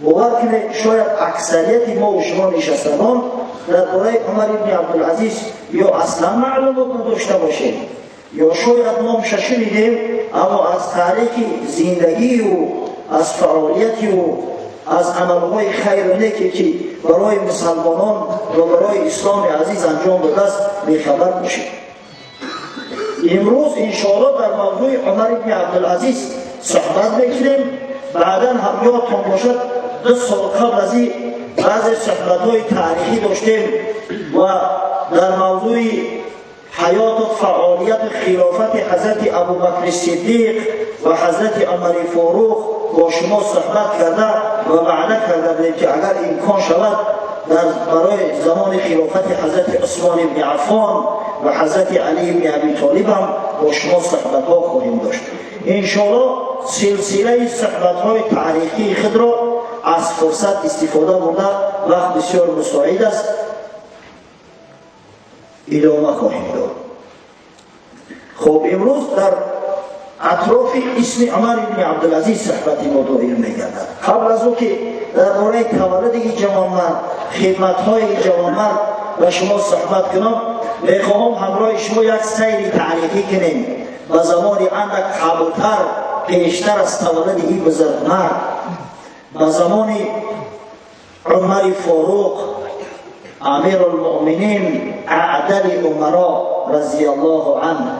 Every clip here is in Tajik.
Бовар кунед, шояд аксарияти мо ва шумо нишастагон дар бораи Умар ибни Абдулазиз ё аслан маълумот надошта бошем, ё шояд номша шунидем, аммо аз таърихи зиндагии ӯ, аз фаъолияти ӯ, аз амалҳои хайру неке, ки барои мусалмонон ва барои исломи азиз анҷом додааст, бехабар бошем. Имрӯз, иншоалло, дар мавзӯи Умар ибни Абдулазиз суҳбат мекунем. Баъдан ҳам ёдтон бошад, 2 сол қабл аз ин баъзе суҳбатҳои таърихӣ доштем ва дар мавзӯи ҳаёту фаъолияту хилофати ҳазрати Абубакри Сиддиқ ва ҳазрати Умари Форуқ бо шумо суҳбат карда ва ваъда карда будем, ки агар имкон шавад, дар барои замони хилофати ҳазрати Усмон ибни Аффон ва ҳазрати Али ибни Аби Толиб ҳам бо шумо суҳбатҳо хоҳем дошт. Иншоалло, силсилаи суҳбатҳои таърихии худро аз фурсат истифода бурда, вақт бисёр мусоид аст, идома хоҳем дод. Хуб, имрӯз дар атрофи исми Умар ибни Абдулазиз суҳбати мо доир мегардад. Қабл аз ӯ ки дар бораи таваллуди ин ҷавонмард, хидматҳои ин ҷавонмард ба шумо суҳбат кунам, мехоҳам ҳамроҳи шумо як сайри таърихӣ кунем ба замони андак қаблтар, пештар аз таваллуди ин бузургмард, ба замони Умари Форуқ, амирулмуъминин, аъдали умаро, разияллоҳу анҳу.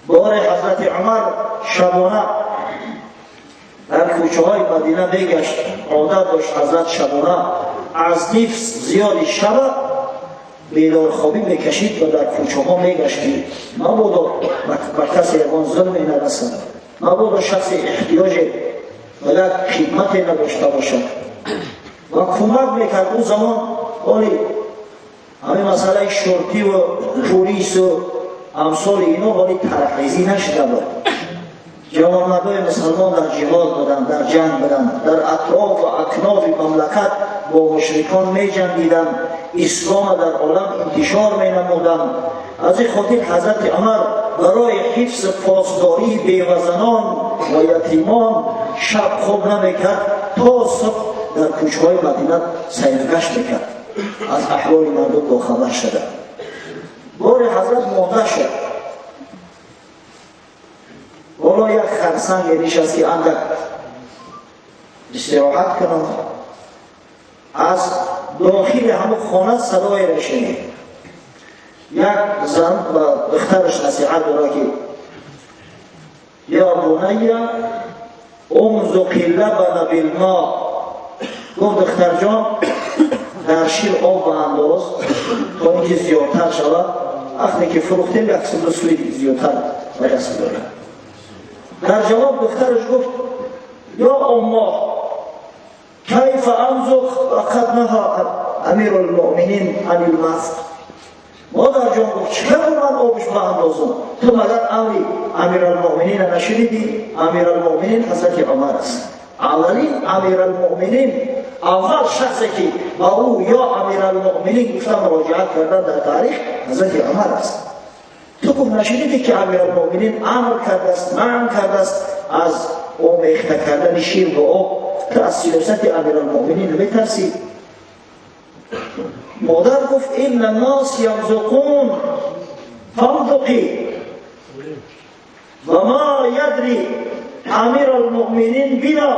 Боре ҳазрати Умар шабона дар кӯчаҳои Мадина мегашт. Одат дошт ҳазрат, шабона аз нифс зиёди шаба бедорхобӣ мекашид ва дар кӯчаҳо мегашт, ки мабодо ба касе ягон зулме нарасад, мабодо шахсе эҳтиёже ба як хидмате надошта бошад, ва кӯмак мекард. Ӯ замон оли ҳамин масъалаи шуртиву пулису амсоли ино ҳоли тарҳрезӣ нашуда буд. Ҷавонмардои мусалмон дар ҷиҳод буданд, дар ҷанг буданд, дар атрофу акнофи мамлакат бо мушрикон меҷангиданд, ислома дар олам интишор менамуданд. Аз ин хотир ҳазрати Умар барои ҳифзи посдории бевазанон ва ятимон шаб хоб намекард, то субҳ дар кӯчаҳои Мадина сайргашт мекард, аз аҳволи мардум бохабар шуда. Бори ҳазрат монда шуд, боло як харсанге нишаст, ки андак истироҳат кунам. Аз дохили ҳамун хона садоеро шунид. Як зан ба духтараш насиҳат дорад, ки: «Я бунайя, умзуқи лабана билмо». Гуфт: «Духтарҷон, дар шир об баандоз, то ин ки зиёдтар шавад. Вақте ки фурӯхтем, 102 суи зиёдтар ба даст меорем». Дар ҷавоб духтараш гуфт: «Ё уммо, кайфа амзуқ вақад наҳа амиру лмуъминин ани лмазқ?» Модарҷон, гуфт, чӣ ман обш баандозам? Ту магар амри амиралмуъминина нашунидӣ? Амиралмуъминин ҳазрати Умар аст, аввалин амиралмуъминин, аввал шахсе ки ба ӯ «ё амиралмуъминин» гуфта муроҷиат кардан дар таърих ҳазрати Умар аст. Ту, гуфт, нашунидӣ, ки амиралмуъминин амр кардааст, манъ кардааст аз омехта кардани шир бо об? Ту аз сиёсати амиралмуъминин метарсӣ? Модар гуфт: «Инна нос ямзуқун, фамзуқи, ва ма ядри амиралмуъминин бина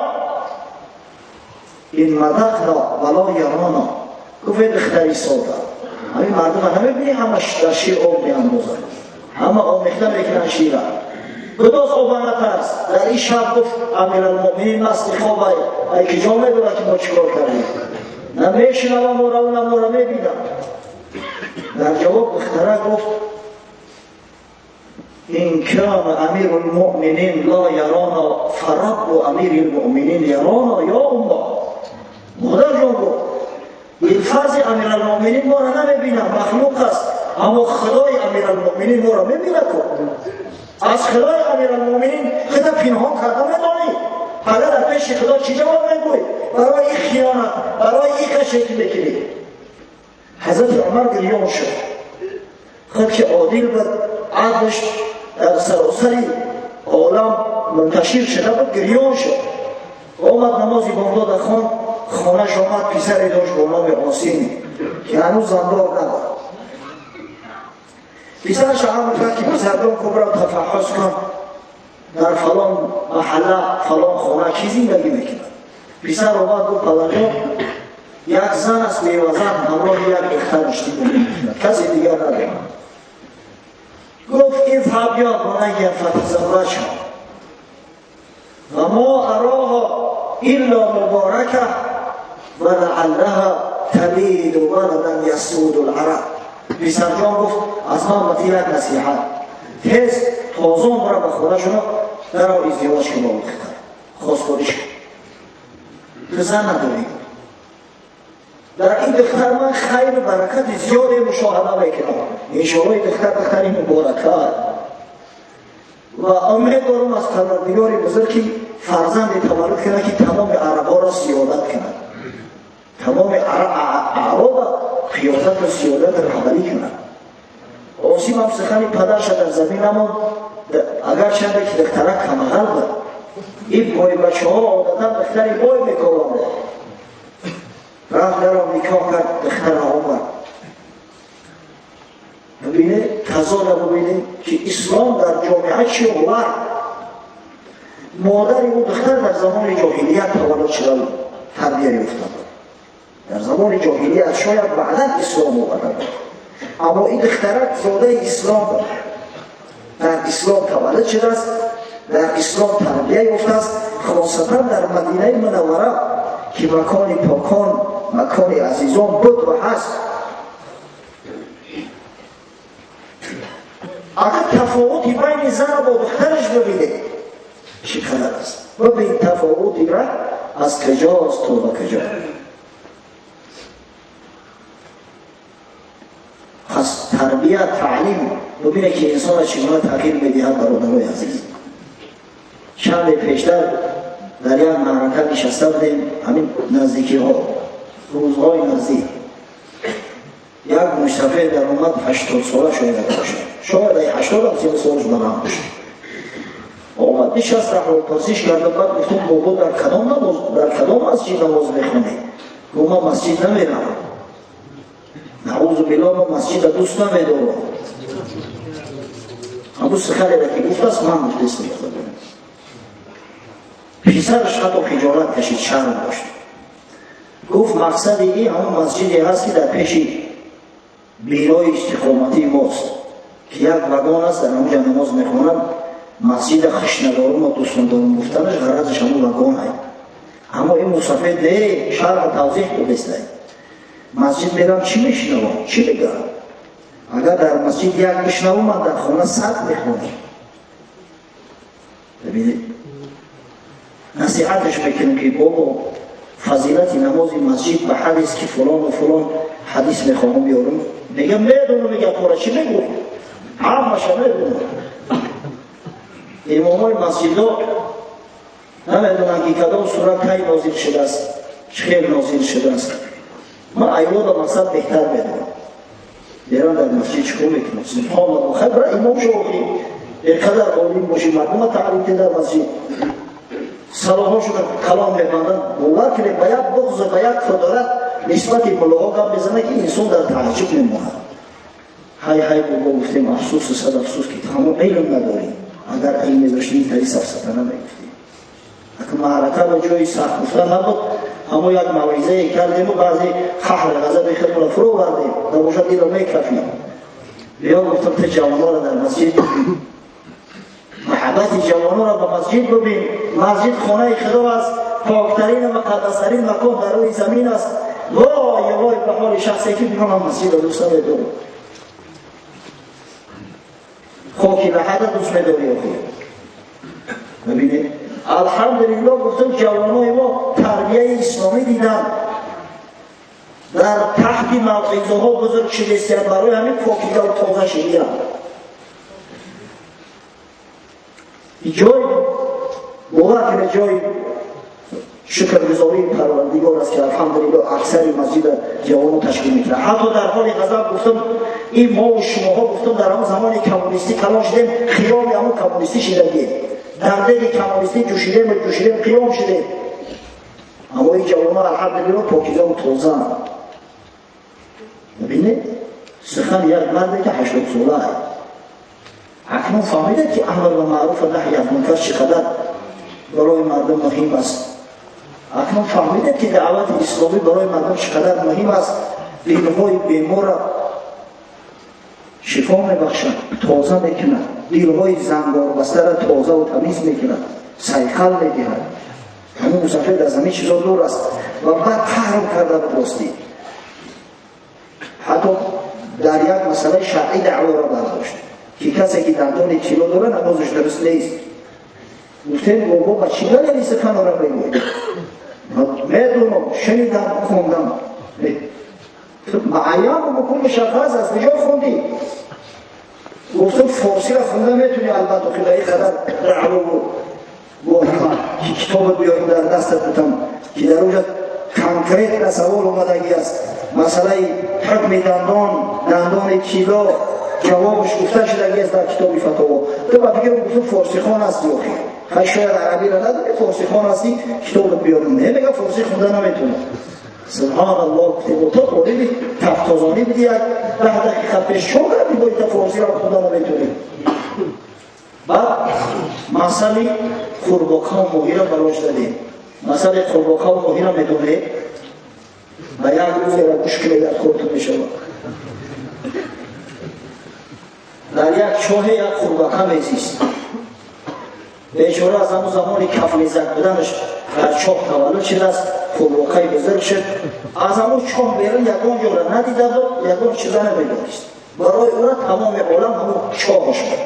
ин мадақна вало ярона». Гуфт: «Духтари сода, ҳамин мардума намебинӣ? Ҳама дар шир об меандозанд, ҳама омехта мекунанд шира. Гудоз оба, натарс. Дар ин шаб, гуфт, амиралмуъминин масти хобай, ай киҷо медонад, ки мо чӣ кор кардем? На мешунавам мораву, на мора мебинам». Дар ҷавоб духтара гуфт: «Ин кана амиру лмуъминин ла ярона, фараббу амири лмуъминин ярона, ё умма». Модарҷон, гуфт, билфарзи амиралмуъминин моро намебинам, махлуқ аст, аммо худои амиралмуъминин моро мебинад. Ку аз худои амиралмуъминин худа пинҳон карда медонӣ? Ҳага дар пеши худо чӣ ҷавоб мегӯй барои ин хиёнат, барои ин каше ки мекунӣ?» Ҳазрати Умар гирён шуд. Худ ки одил буд, адлаш дар саросари олам мунташир шуда буд, гирён шуд. Омад намози бомдода хон, хонаш омад, писаре дошт бо номи Осим, ки ҳанӯз зандор набуд. Писараш амр кард ки писарҷон, кубра тафаҳҳус кун, дар фалон маҳалла, фалон хона чӣ зиндагӣ мекунад. Писар омад, гуфт: падарҷон, як зан аст, бевазан, ҳамроҳи як духтараш зиндагӣ мекунад, касе дигар надорад. Гуфт: اذهب يا بني فتزوجها وما أراها إلا مباركة ولعلها تلد ولدا يسود العرب. پسرجان گفت از من به یک نصیحت، تیز تازون برا به خونه شما درا ازدواج کن، با دختر خواستگاریش کن. تو زن نداری، در این دختر من خیر و برکت زیادی مشاهده میکنم. انشاءالله دختر دختری مبارکه و امید دارم از پروردگار بزرگ که فرزند تولد کنه که تمام عربا را سیادت کند، تمام اعراب قیادت و سیادت رهبری کند. آسیم هم سخنی پدرش در زمین نماند، اگرچنده که دخترک کمغل بود. این بای بچه ها عادتا دختری بای میکردند. رفت در نکاح کرد، دختر آمد. ببینه تضاد، ببینه که اسلام در جامعه چی آورد. مادر او دختر در زمان جاهلیت تولد شده بود، تربیه یافته بود در زمان جاهلیت، شاید بعدا اسلام آورده بود، اما این دخترک زاده اسلام بود، در اسلام تولد شده است، در اسلام تربیه یافته است، خاصتا در مدینه منوره که مکان پاکان، مکان عزیزان بود و هست. اگر تفاوتی بین زن با دخترش ببینه چقدر است، ببین تفاوتی را از کجاست تا به کجا. پس تربیت، تعلیم، ببینه که انسان چگونه تغییر میدهد. برادرای عزیز، چند پیشتر در یک معرکه نشسته بودیم، همین نزدیکی ها، روزهای نزدیک، یک مشتفه در اومد، 80 ساله شاید باشه، شاید 80 هم 30 سالش برام باشه. آمد نشست، احوال پرسیش کرد. بعد گفتم بابا در کدام نماز، در کدام مسجد نماز میخونی؟ گفت من مسجد نمیرم، نعوذ بالله، من مسجد دوست نمیدارم. همون سخنی را که گفت است من گفته. پسرش حتی خجالت کشید، شرم داشت. گفت مقصد این همون مسجدی هست که در پیش بینای استقامتی ماست که یک وگان است، در اونجا نماز میخونم. مسجد خوش ندارم و دوست ندارم گفتنش غرضش همون وگان هست. اما این مسافر ده شرح توضیح دادست. مسجد میرم چی میشنوم، چی میگم؟ اگر در مسجد یک بشنوم، من در خانه 100 میخونم. ببینید، نصیحتش میکنم که بابا فضیلت نماز مسجد به حدیث که فلان و فلان حدیث میخوام بیارم. میگم میدونم، میگم پاره چی میگو، همش میدونم. امامای مسجد ها نمیدونن که کدام سوره کی نازل شده است، چه نازل شده است. من ایواد مقصد بهتر میدونم. بیرون در مسجد چکار میکنم؟ سبحان الله، خیر برای امام شو اینقدر عالم باشی مردم تعریف در مسجد صلاحاشون کلام میبندن. باور کنید با یک بغض و با یک قدرت نسبت ملاها گپ میزنه که انسان در تعجب میماند. های های بابا، گفتیم افسوس و صد افسوس که تمام علم نداریم. اگر علم داشتیم تری سفسطه نمیگفتیم. اگر معرکه به جای سخت گفتن نبود، اما یک موعظه کردیم و بعضی قهر غضب خودمون را فرو بردیم، در باشد این را میکفیم. بیا گفتم تو جوانها را در مسجد، محبت جوانان را به مسجد ببین. مسجد خانه خدا است، پاکترین و مقدسترین مکان در روی زمین است. وای وای به حال شخصی که میگم من مسجد را دوست نمیدارم. خاکی لحد دوست میداری آخه. ببینید، الحمدلله گفتم جوانای ما تربیه اسلامی دیدن، در تحت موعظه ها بزرگ شده، برای همین پاکیده و تازه شدیدن. جای باور کنه جای شکرگزاری پروردگار است که الحمدلله اکثر مسجد جوانو تشکیل میکنه. حتی در حال غضب گفتم این ما و شماها، گفتم در همون زمان کمونیستی کلان شدیم، خیال همون کمونیستی شدگیم، در دل کمونیستی جوشیدیم و جوشیدیم، قیام شدیم. Аммо ин ҷавонҳо алҳамдулиллоҳ покиза ва тозаанд. Бибинед, сухан як марде ки 80 сола аст. Акнун фаҳмидед ки амр ба маъруф ва наҳй аз мункар чӣ қадар барои мардум муҳим аст. Акнун фаҳмидед ки даъвати исломӣ барои мардум чӣ қадар муҳим аст. Дилҳои беморро шифо мебахшад, тоза мекунад, дилҳои зангорбастаро тоза ва тамиз мекунад, сайқал медиҳад. Ҳамун мусафир аз ҳамин чизо дур аст ва баъд қаҳр карда буд ростӣ. Ҳатто дар як масъалаи шаръӣ даъворо бардошт ки касе ки дандони тилло дорад намозаш дуруст нест. Гуфтем бобо ба чӣ далели суханора мегӯед? Медонам, шунидам, хондам. Муайян букун мушаххас аз куҷо хондӣ? Гуфтам форсиро хонда метавонӣ албатта, ки ба ин қадар даъво воҳима ки китобат биёрем дар дастат бутам ки дар онҷо конкретно савол омадагӣ аст. Масъалаи ҳукми дандон, дандони тилло ҷавобаш гуфта шудагӣ аст дар китоби фатово. Ту ба фикр гуфтам форсихон ҳастӣ охи. Хай шояд арабиро надонӣ, форсихон ҳастӣ, китобат биёрем. Не, мега форсӣ хонда наметавонам. Субҳаналлоҳ, гуфтем то толиби тафтозонӣ будӣ як 10 дақиқа пеш чо кардӣ бо ита форсиро хонда наметавонӣ? Баъд масъали қурбоқаву моҳиро барош дадем. Масъали қурбоқаву моҳиро медонед? Ба як рӯзеро гӯш кунед, дар кортон мешавад. Дар як чоҳе як қурбоқа мезист. Бечора аз ҳамон замони кафлезак буданаш дар чоҳ таваллуд шудааст, қурбоқаи бузург шуд. Аз ҳамон чоҳ берун ягон ҷоро надида буд, ягон чиза намедонист. Барои ӯра тамоми олам ҳамон чоҳаш буд.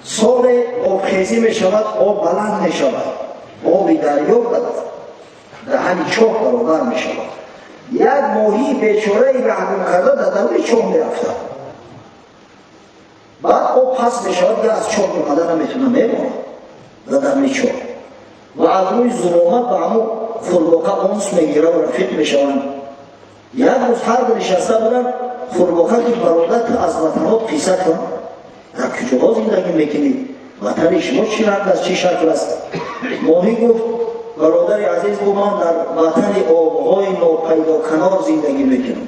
Соле обхезӣ мешавад, об баланд мешавад, оби дарё даҳани чоҳ баробар мешавад. Як моҳии бечораи раҳгум карда дар даруни чоҳ мерафтад. Баъд об паст мешавад, дигар аз чоҳ омада наметавонад, мемонад дар даруни чоҳ. Ва аз рӯи зуломат ба ҳамон қурбоқа унс мегирад ва рафиқ мешаванд. Як рӯз ҳар ду нишаста буданд, қурбоқа гуфт: бародар, ту аз ватанот қисса кун, дар куҷоҳо зиндагӣ мекунӣ, ватани шумо чӣ ранг аст, чӣ шакл аст? Моҳӣ гуфт: бародари азиз, гуфт ман дар ватани обҳои нопайдоканор зиндагӣ мекунам.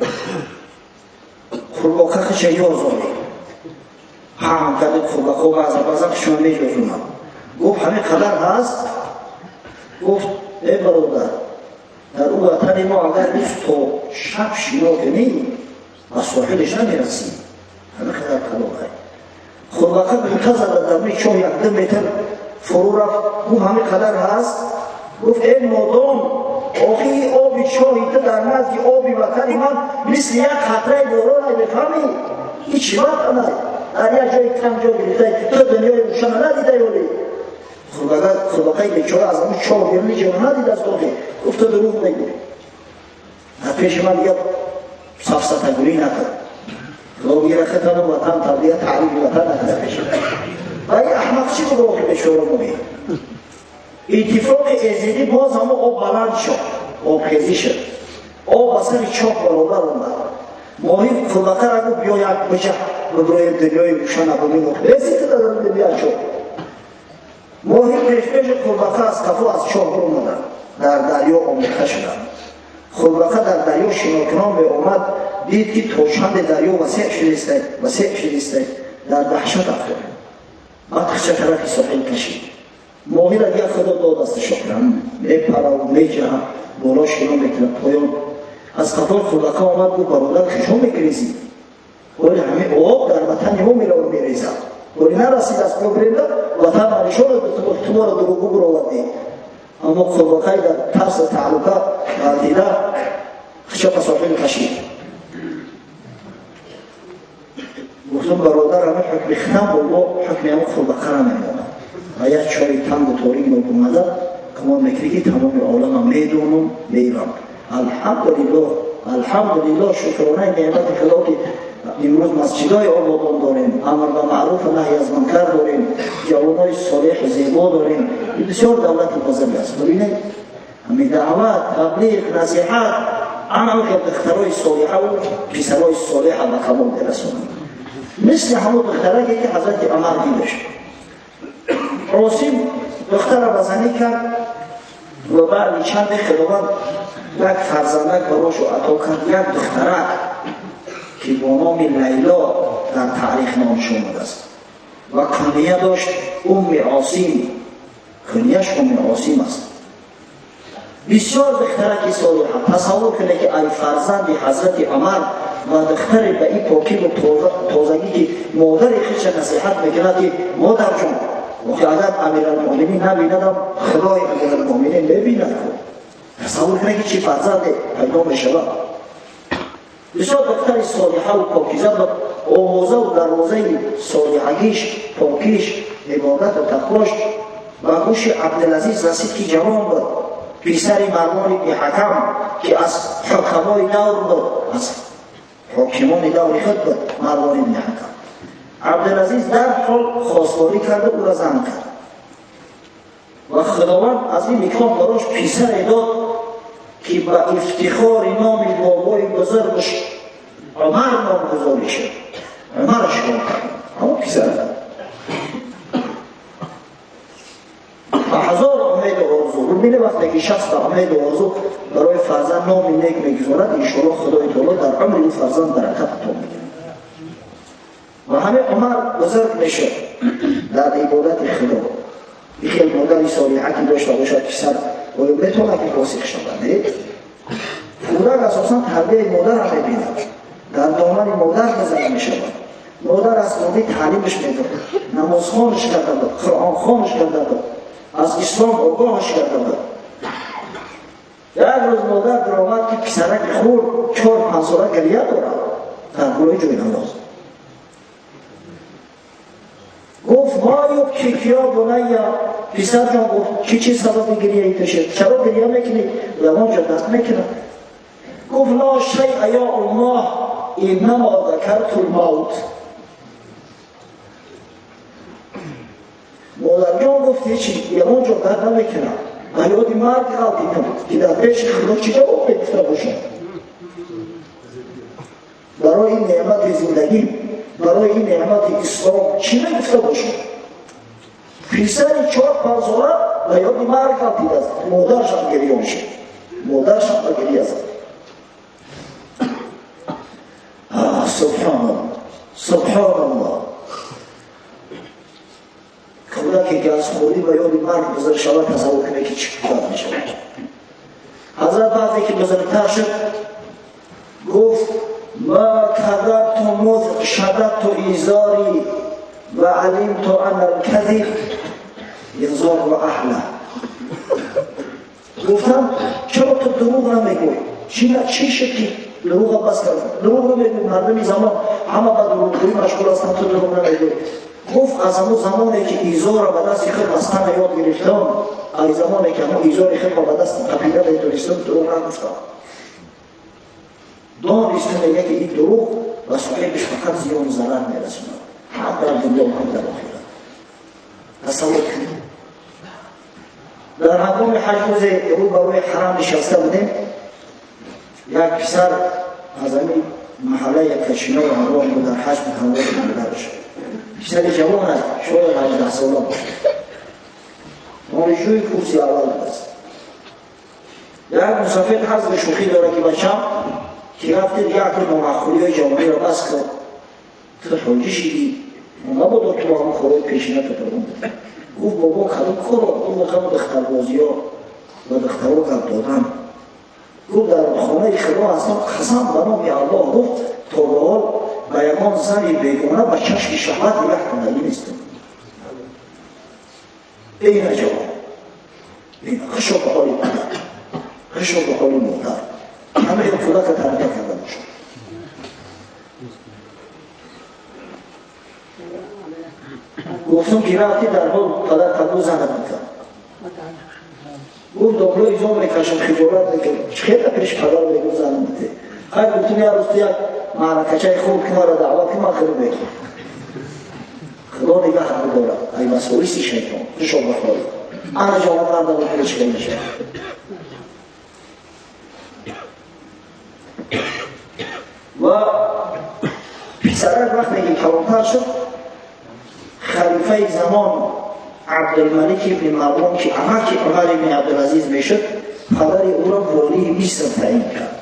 Қурбоқа хича ёзорӣ ҳам карди, қурбоқо баъза баъзан хишма меҷозунам. Гуфт ҳамин қадар ҳаст? Гуфт э бародар, дар ӯ ватани мо агар рӯз то шаб шино кунӣ ба соҳилаш намерасӣ, ҳамин қадар калонай. Қурбоқа ғӯта зада даруни чоҳ 1-2 метр фурӯ рафт. Гуфт ҳамин қадар ҳаст? Гуфт э нодон, охи оби чоҳи ту дар назди оби ватани ман мисли як қатраи борон, мефаҳмӣ? Ин чӣ ватанай? Дар як ҷои танг ҷо гирифтай, ту дунёи рӯшана надида ёли. Қурбоқаи бечора аз ҳамон чоҳ берун ҷо надидааст охи. Гуфт ту дурӯғ мегӯӣ, дар пеши ман дигар сафсатагӯӣ накард. Худо ватан тарбия таърифи ватан накарда пеши. Ва ин аҳмақ чӣ буд охи бечора моҳӣ? Иттифоқи эзидӣ боз ҳамон об баланд шуд, обхезӣ шуд, об ба сари чоҳ баробар омад. Моҳӣ қурбақара гуфт: биё як биҷа биброем дунёи рӯшана бибин. Беси ту дар дунё чоҳ. Моҳӣ пешпеши қурбақа аз қафо аз чоҳ омаданд, дар дарё омехта шуданд. Қурбақа дар дарё шинокунон меомад, дид ки то чанде дарё васеъ шудистай, васеъ шудистай, дар даҳшат афтод. Баъд хича тарафи соҳил кашид. Моҳиро дигар худо дод аст шокрам, мепараву меҷаҳад, боло шино мекунад, поён. Аз қафои қурбақа омад, гуфт: бародар, куҷо мегирезӣ? Оли ҳамин об дар ватани мо мераву мерезад. Оли нарасид аз кобренда ватан нишон ту моро дурӯғгӯ буровардӣ. Аммо қурбоқаи дар тарс таълука ғалтида хича ба соҳил кашид. Гуфтам бародар, ҳамин ҳукми хитам бо ҳукми ҳамин қурбақара мемонад. Ва як чои тангу торик нобомада гумон мекунӣ ки тамоми оламам медонам, мерам. Алҳамдулиллоҳ, алҳамдулиллоҳ, шукронаи неъмати худо ки имрӯз масҷидҳои ободон дорем, амр ба маъруф ва наҳй аз мункар дорем, ҷавонои солеҳу зебо дорем. Ин бисёр давлати бузург аст. Бибинед, ҳамин даъват, таблиғ, насиҳат ана хел духтарои солиҳаву писарои солеҳа ба камол мерасонанд. Мисли ҳамон духтараке ки ҳазрати Умар дидаш. Осим духтара ба занӣ кард, Ва баъди чанде Худованд як фарзандак барошу ато кард, як духтарак ки бо номи Лайло дар таърих номаш омадааст ва кунья дошт Умми Осим. Куньяш Умми Осим аст. Бисёр духтараки солиҳа. Тасаввур кунед ки ай фарзанди ҳазрати Умар ва духтаре ба ин покӣ ва тозагӣ ки модари худша насиҳат мекунад ки модарҷон, охи агар Амиралмуъминин набинадам, Худои Амиралмуъминин мебинад ку. Тасаввур кунед ки чӣ фарзанде пайдо мешавад. Бисёр духтари солиҳа ва покиза буд. Овоза ва дарвозаи солиҳагиш, покиш, ибодат ва тақвош ба гӯши Абдулазиз расид ки ҷавон буд, писари Марвон ибни Ҳакам ки аз ҳукамои давр буд, аз ҳокимони даври худ буд Марвон ибни Ҳакам. Абдулазиз дарҳол хостгорӣ карда ӯро зан кард ва Худованд аз ин никоҳ барош писаре дод ки ба ифтихори номи бобои бузургаш Умар номгузорӣ шуд. Умараш кард ҳамон писар. Ба ҳазор умеду орзу. Бубине, вақте ки шахс ба умеду орзу барои фарзанд номи нек мегузорад, иншоалло Худои таоло дар умри ӯ фарзанд баракат ато мекунад. Ва ҳамин Умар бузург мешуд дар ибодати Худо. И хел модари солиҳа ки дошта бошад писар, оё метавонад ки фосиқ шавад? Не. Кӯдак асосан тарбияи модарам мебинад, дар домани модар бузург мешавад. Модар аз хурдӣ таълимаш медод, намозхонаш карда буд, қуръонхонаш карда буд, аз ислом огоҳаш карда буд. Як рӯз модар даромад ки писараки хурд 4-5 сола гиря дорад дар болои ҷои намоз. Гуфт: «Ма юбкик ё бунайя?» Писарҷон, гуфт, чӣ чиз сабаби гирияи ту шуд? Чаро гирия мекунӣ? Ягон ҷо дард мекунад? Гуфт: «Ла шайъа ё уммоҳ, иннамо закарту лмавт». Модарҷон, гуфт, ҳечи, ягон ҷо дард намекунам, ба ёди марг ғалтидам ки дар пеши Худо чӣ ҷавоб мегуфта бошам барои ин неъмати зиндагӣ, барои ин неъмати ислом чӣ мегуфта бошам. Писари 4-5 сола ба ёди марг ғалтидааст. Модаршам гирён шуд, модаршам ба гиря зад. Субҳоналлоҳ, субҳоналлоҳ! Кӯдаке ки аз хурдӣ ба ёди марг бузург шавад, тасаввур кунед ки чӣ кӯдак мешавад. Ҳазрат вақте ки бузургтар шуд, гуфт: «Ма кадабту муз шададту изори ва алимту ана алказиб язору аҳла». Гуфтам: «Чаро ту дурӯғ намегӯй? Чӣ шуд ки дурӯға бас кард, дурӯғ намегӯй? Мардуми замон ҳама ба дурӯғгӯӣ машғул ҳастанд, ту дурӯғ намегӯй». Гуфт: «Аз ҳамон замоне ки изора ба дасти худ бастана ёд гирифтам, аз замоне ки ҳамон изори худро ба даст қапида метонистам, дурӯғ нагуфтам. Донисту мега ки ин дурӯғ ба соҳибаш фақат зиёну зарар мерасонад, ҳам дар дунё, ҳам дар охират». Тасаввур кунед, дар ҳангоми ҳаҷ рӯзе рӯ ба рӯи ҳарам нишаста будем. Як писар аз ҳамин маҳаллаи Якашино ҳамроҳ буд, дар ҳаҷ буд ҳамроҳи модараш. Писари ҷавон аст, шояд 18 сола бошад, донишҷӯи курси аввал будааст. Як мусафир ҳазри шӯхӣ дорад ки: «Бачам, ки рафти, дига акли номаъқулиҳои ҷавониро бас кун, ту ҳоҷӣ шидӣ, мабодо ту ҳамон корҳои пешината давом». Гуфт: «Бобо, кадом коро?» Гуфт: «Ҳамон духтарбозиё ва духтаро гап додан». Гуфт: «Дар хонаи Худо ҳастам, қасам ба номи Аллоҳ», гуфт, «то ба ҳол ба ягон зани бегона ба чашми шаҳват нигоҳ кардагӣ нестам». Эйна ҷавон, хушо ба ҳоли падар, хушо ба ҳоли модар, ҳамаи кӯдака тарбия карда бошад. Гуфтум ки рафти, дар ҳол падар қабул занат мекард. Гуфт: «Добло изом мекашам, хиҷолат мекунам, чӣ хела пеши падар мегӯ занам бите?» Хайр, гуфтум, як рӯз ту як маъракачаи хуб ки маро даъват ки, ман хеле мекунам. Худо нигаҳ бидорад ай васоиси шайтон. Хушо ба ҳоли ана ҷавон марда бо чӣ мешавад. Ва писарак вақте ки калонтар шуд, халифаи замон Абдулмалик ибн Марвон, ки амаки Умар ибн Абдулазиз мешуд, падари ӯро волии Миср таъин кард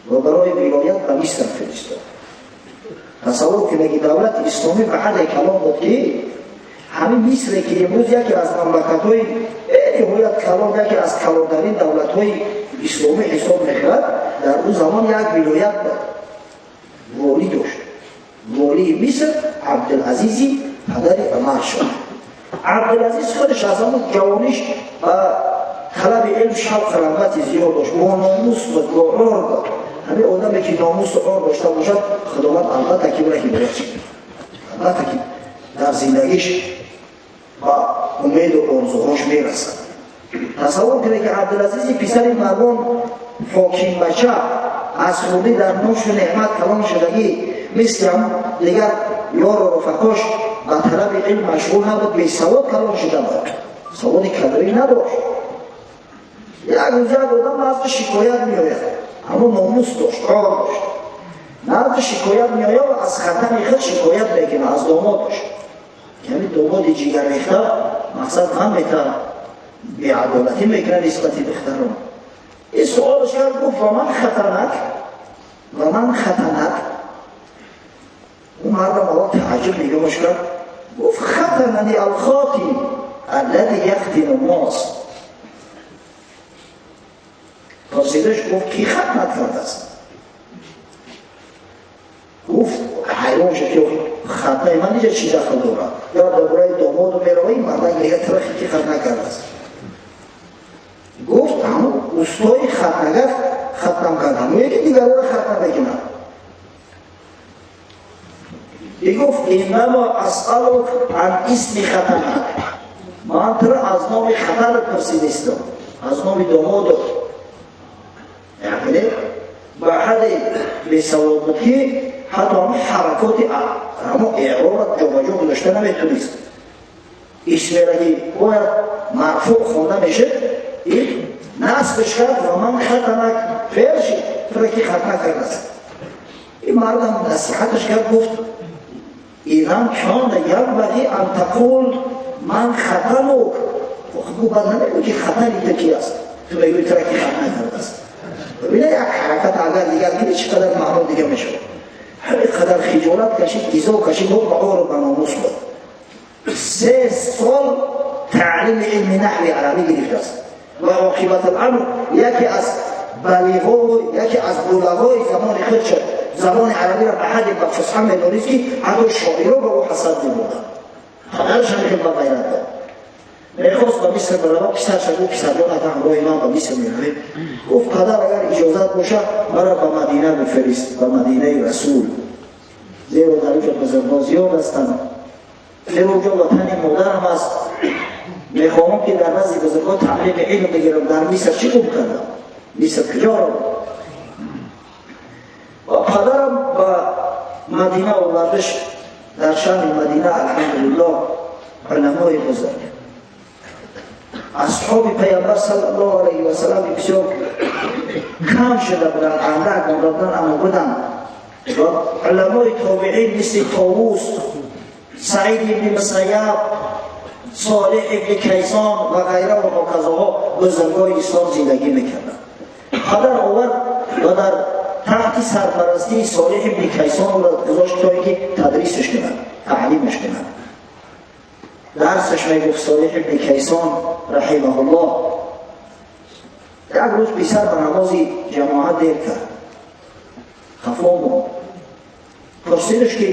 ва барои вилоят ба Миср фиристод. Тасаввур кунед, ки давлати исломӣ ба ҳадде калон буд, ки ҳамин Мисре, ки имрӯз яке аз мамлакатҳои бениҳоят калон, яке аз калонтарин давлатҳои исломӣ ҳисоб мешавад, дар ӯ замон як вилоят буд, волӣ дошт. Волии Миср Абдулазизи падари Умар шуд. Абдулазиз худаш аз ҳамон ҷавониш ба талаби илм шавқу рағбати зиёд дошт, бо номус буд, бо ор буд. Ҳамин одаме, ки номусу ор дошта бошад, Худованд албатта ки ӯро ҳидоят шуд, албатта ки дар зиндагиш ба умеду орзуҳош мерасад. Тасаввур кунед, ки Абдулазизи писари Марвон, ҳокимбача, аз хурдӣ дар ношу неъмат калон шудагӣ, мисли ҳам дигар ёру рафақош ба талаби илм машғул набуд, бесавод калон шуда буд, саводи кадрӣ надошт. Як рӯз як одам назди шикоят меояд. Аммо номус дошт, ор дошт. Назди шикоят меояд ва аз хатани худ шикоят мекунад, аз домодаш, ки ҳамин домоди ҷигаррехта мақсад ман мета беадолатӣ мекунад нисбати духтарон. Ин суолаш кард, гуфт: «Ва ман хатанак, ва ман хатанак?» Ӯ мардам аввал тааҷҷуб нигоҳаш кард, гуфт: «Хатанани алхотим аллади яхтину ннос». Пурсидаш, гуфт: «Кӣ хатнат кардааст?» Гуфт, ҳайрон шуд, ки хатнаи ман иҷа чӣ дахл дорад? Ё дар бораи домоду мерава, ин мардак мега, тирахи ки хатна кардааст? Гуфт: «Ҳамун устои хатнагар хатнам кард, ҳамое ки дигарора хатна мекунад». Бигуфт: «Иннамо асалук ан исми хатанак, ман туро аз номи хатанат пурсидистам, аз номи домодот». Яъне ба ҳадде бесавод буд, ки ҳатто ҳама ҳаракоти, ҳамо эъробат ҷобаҷо гузошта наметунист. Исмера ки бояд марфуъ хонда мешуд, ин насбш кард: «Ва ман хатанак», феъл шид, туро ки хатна кардааст? Ин мардам насиҳаташ кард, гуфт: «Идан кона янбағи ан тақул ман хатанук». Бад намегӯ, ки хатани ту ки аст, ту мегӯи тура ки хатна кардааст. Бибина, як ҳаракат агар дигар кунӣ, чӣ қадар маъно дига мешавад. Ҳамин қадар хиҷолат кашид, изо кашид, ба ору ба номус буд. 3 сол таълими илми наҳви арабӣ гирифтааст ва оқибат аламр яке аз балиғо, яке аз булағои замони худ шуд. Забони арабиро ба ҳадди ба фусҳа медонист, ки ҳатто шоиро ба ӯ ҳасад мебурданд. Падараш ҳам хел ба ғайрат дод, мехост ба Миср барава. Писарша гуфт: «Писарҷон, ата ҳамроҳи ман ба Миср меравем». Гуфт: «Падар, агар иҷозат бошад, мара ба Мадина бифирист, ба Мадинаи Расул, зеро дар уҷо бузургон зиёд ҳастанд, зеро уҷо ватани модарам аст. Мехоҳам, ки дар назди бузургон таълими илм бигирам. Дар Миср чӣ гум кардам? Миср куҷо равам?» Ва падарам ба Мадина овардаш. Дар шаҳри Мадина, алҳамдулиллоҳ, уламои бузург, асҳоби Паямбар саллаллоҳу алайҳи васалам бисёр кам шуда буданд, андак монда буданд, аммо буданд, ва уламои тобеин мисли Товус, Саид ибни Мусайяб, Солиҳ ибни Кайсон ва ғайра ва ҳоказоҳо, бузургои ислом зиндагӣ мекарданд. Падар овард ва дар таҳти сарпарастии Солиҳ ибни Кайсон ӯро гузошт, то ин ки тадрисаш кунад, таълимаш кунад. Дарсаш мегуфт Солиҳ ибни Кайсон раҳимаҳуллоҳ. Як рӯз писар ба намози ҷамоат дер кард, хафо монд. Пурсидаш, ки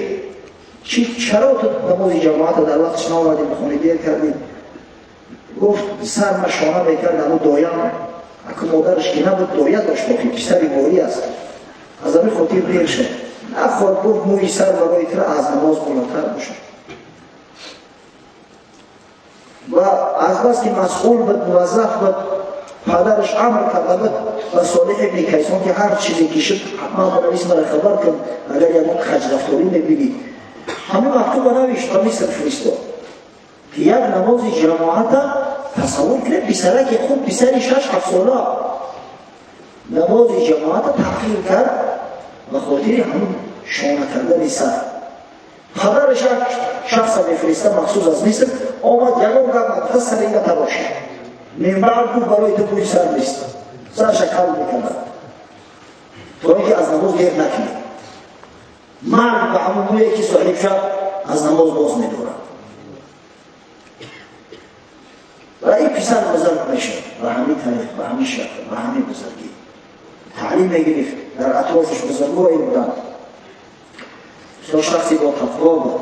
чи, чаро ту намози ҷамоата дар вақташ наомадӣ бихонӣ, дер кардӣ? Гуфт: «Сарма шона мекард ану доям». Аку модараш ки набуд, доя дошт, охи писари волӣ аст. «Аз ҳамин хотир дер шуд». Наход, гуфт, мӯи сар барои тура аз намоз болотар бошад. Ва азбаски масъул буд, муваззаф буд, падараш амр карда буд ба Солиҳ ибни Кайсон, ки ҳар чизе ки шуд, ҳатман бинавис, мара хабар кун, агар ягон хаҷрафторӣ мебинӣ. Ҳамин мактуба навишт, ба Миср фиристод, ки як намози ҷамоата, тасаввур кунед, писараки хуб, писари 6-7 сола намози ҷамоата таъхир кард ба хотири ҳамин шона кардани сар. Падараш як шахса мефириста махсус аз Миср. Омад, ягон гап нагуфта, саринга тарошид. Минбаъд гуфт: «Барои ту бӯи сар нест». Сарша кал мекард, то ин ки аз намоз дер накунӣ. Мард ба ҳамон мӯе ки соҳиб шуд, аз намоз боз медорад. Ва ин писар бузург мешуд, ба ҳамин тариқ, ба ҳамин шакл, ба ҳамин бузургӣ таълим мегирифт. Дар атрофаш бузургое буданд. Бисёр шахси бо тақво буд,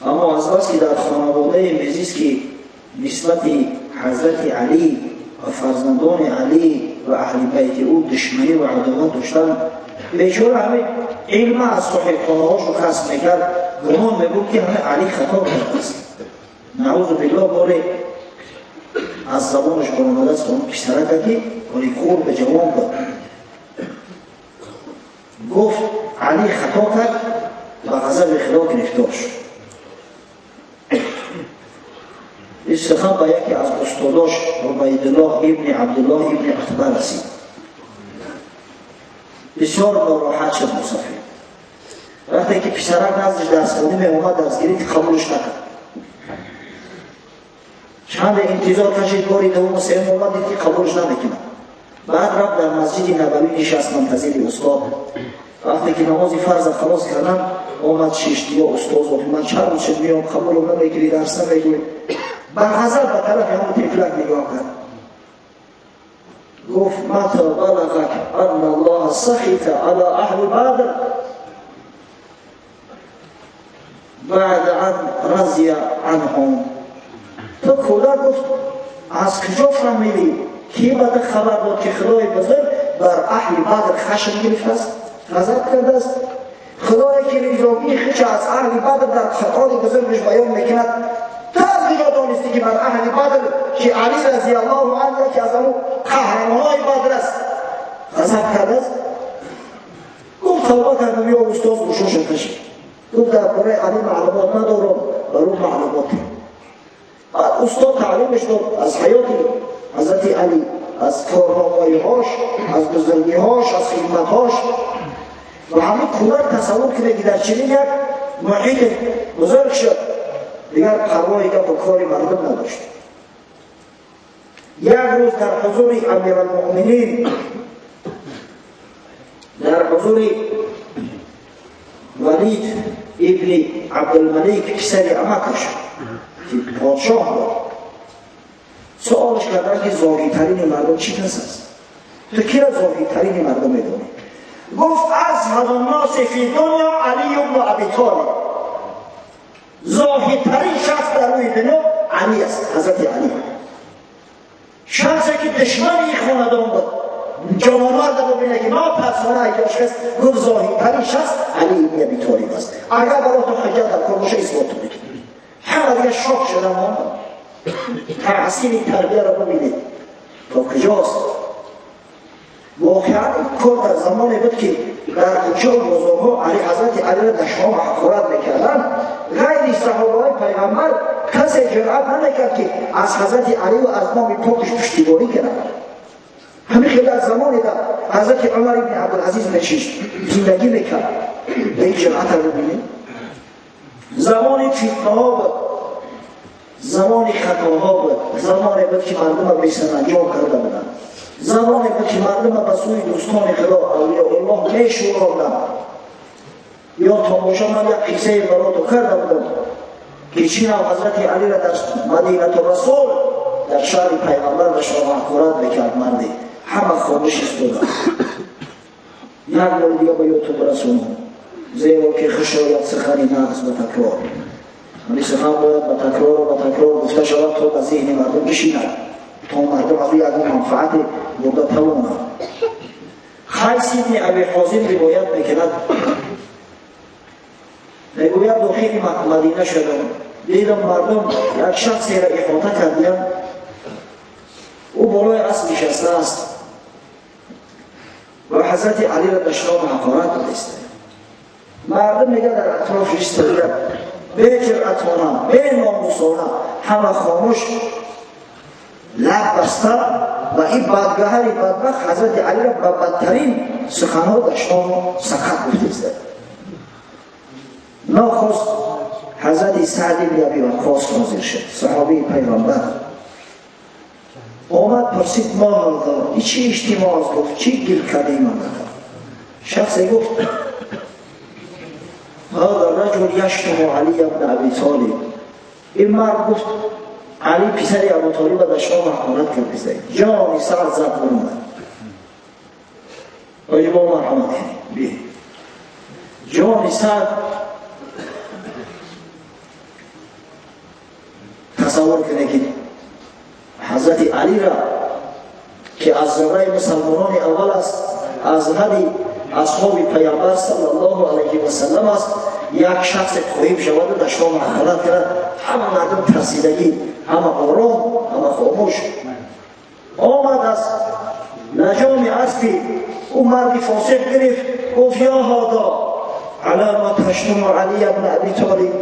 аммо аз бас ки дар хонаводае мезист, ки нисбати ҳазрати Алӣ ва фарзандони Алӣ ва аҳли байти ӯ душманӣ ва адоват доштанд, бечора ҳамин илма аз соҳибхонаҳошу касб мекард, гумон мебуд, ки ҳамин Алӣ хато кардааст. Наъузу биллоҳ, боре аз забонаш баромадааст он писарака, ки оли хурд ба ҷавон буд, гуфт: «Алӣ хато кард, ба ғазаби Худо гирифтор шуд». Ин сухан ба яке аз устодош, Убайдуллоҳ ибни Абдуллоҳ ибни Утба, расид. Бисёр нороҳат шуд мусофир. Вақте ки писарак наздиш дарсхонӣ меомад, дарсгирӣ, қабулш накард. Чанде интизор кашид, бори дуввуму сеюм омад, дид, ки қабулш намекунад. Баъд рафт, дар Масҷиди Набавӣ нишаст, мунтазири устод. Вақте ки намози фарза халос кардам, омад, шишт: «Ё устоз, ман чанд рӯз шуд меом, қабулам намекунӣ, дарс намегӯӣ». Ба ғазаб ба тарафи ҳамон тифлак нигоҳ кард, гуфт: «Мата балағак анна Аллоҳа сахита ала аҳли Бадр баъда ан разия анҳум? Ту кӯдак, гуфт, аз куҷо фаҳмидӣ, ки ба ту хабар дод, ки Худои бузург бар аҳли Бадр хашм гирифтааст, ғазаб кардааст? Худое ки ризогии худша аз аҳли Бадр дар Қуръони бузургаш баён мекунад, ту аз куҷо донистӣ, ки бар аҳли Бадр, ки Алӣ разияллоҳу анҳу яке аз ҳамун қаҳрамонҳои Бадр аст, ғазаб кардааст?» Гуфт: «Тавба кардам, ё устоз». Гӯшоша кашид, гуфт: «Дар бораи Алӣ маълумот надорам, бар ӯ маълумот». Баъд устод таълимаш дод аз ҳаёти ҳазрати Алӣ, аз корномоиҳош, аз бузургиҳош, аз хидматҳош. Ва ҳамин кӯдак, тасаввур кунед, ки дар чунин як муҳити бузург шуд, дигар парвои гапу кори мардум надошт. Як рӯз дар ҳузури Амиралмуъминин, дар ҳузури Валид ибни Абдулмалик, писари амакаш, ки подшоҳ буд, суолш карданд, ки зоҳидтарини мардум чӣ кас аст, ту кира зоҳидтарини мардум медонӣ? Гуфт: «Азҳаду нноси фи дунё Алию бну Аби Толиб». Зоҳидтарин шахс дар рӯи дунё Алӣ аст, ҳазрати Алӣ, шахсе ки душмани хонадон буд. Ҷавонмарда бубинед, ки нотарсона айёш кас гуфт: «Зоҳидтарин шахс Алӣ ибни Аби Толиб аст. Агар барои ту ҳуҷҷат дар кор боша, исбот мекунӣ». Ҳама дига шок шуда монданд. Таъсири тарбияро бубинед, то куҷост. Воқеан, кор дар замоне буд, ки дар кӯчаву бозорҳо Али, ҳазрати Алиро дашном ҳақорат мекарданд. Ғайри саҳобаҳои пайғамбар касе ҷуръат намекард, ки аз ҳазрати Аливу аз номи покиш пуштибонӣ кунад. Ҳамин хел дар замоне дар ҳазрати Умар ибни Абдулазиз мешишт, зиндагӣ мекард. Ба ин ҷуръата бубинед. Замони фитнаҳо буд, замони хатоҳо буд, замоне буд, ки мардума бесаранҷом карда буданд, замоне буд, ки мардума ба сӯи дӯстони Худо, авлиёуллоҳ, мешӯронданд. Ё тамоша, ман як қиссае барото карда будам, ки чӣ нав ҳазрати Алиро дар Мадинату Расул, дар шаҳри пайғамбар, ба шумо ҳақорат мекард марде, ҳама хомӯш истода. Як бори дига ба ёдтон расонам, зеро ки хушояд сухани нағз ба такрор. Ҳамин сухан бояд ба такрору ба такрор гуфта шавад, то ба зеҳни мардум бишинад, то мардум аз ӯ ягон манфаате бурда тавонад. Хайс ибни Аби Ҳозим ривоят мекунад, мегӯяд: «Дохили Мадина шудам, дидам, мардум як шахсеро иҳота кардиям, ӯ болои асп нишастааст ва ҳазрати Алиро дашному ҳақорат додиста. Мардум, мега, дар атрофиш истода, беҷуръатона, беномусона, ҳама хомӯш, лаб баста, ва ин бадгаҳари бадбахт ҳазрати Алиро ба бадтарин суханҳо дашному сақат гуфтиста. Нохост ҳазрати Саъд ибни Аби Ваққос ҳозир шуд, саҳобии пайғамбар. Омад, пурсид: ма ҳоза, и чӣ иҷтимоъ аст? Гуфт: чӣ гир кардем? Шахсе гуфт: ҳаза раҷул яштуму Алия ибн Аби Толиб. Ин мард, гуфт, Али писари Абу Толиба дашном, ҳақорат кард. Ҷони Саъд зад омад. Оҷи бо марҳамат кунед. Ҷони Саъд, тасаввур кунед, ки ҳазрати Алира, ки аз зумраи мусалмонони аввал аст, аз ҳади асҳоби пайғамбар саллаллоҳу алайҳи васаллам аст, як шахсе қоим шаваду дашном, ҳақорат кунад. Ҳама мардум тарсидагӣ, ҳама ором, ҳама хомӯш. Омад, аз лаҷоми аспи ӯ марди фосиқ гирифт, гуфт: ё ҳода, ала ма таштуму Алия бн Аби Толиб?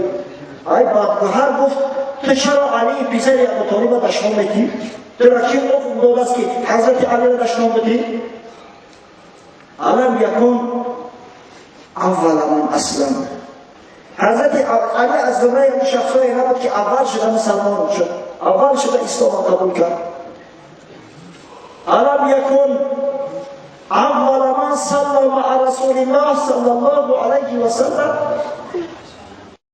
Ай бадгӯҳар, гуфт, ту чаро Алии писари Абу Толиба дашном медиҳӣ? Тура чӣ ҳукм додааст, ки ҳазрати Алиро дашном бидиҳӣ? Алам якун аввала ман аслам? Ҳазрати Али аз зумраи он шахсое набуд, ки аввал шуда мусалмон шуд, аввал шуда исломро қабул кард? Алам якун аввала ман саллама маъа расулиллоҳ саллаллоҳу алайҳи васаллам?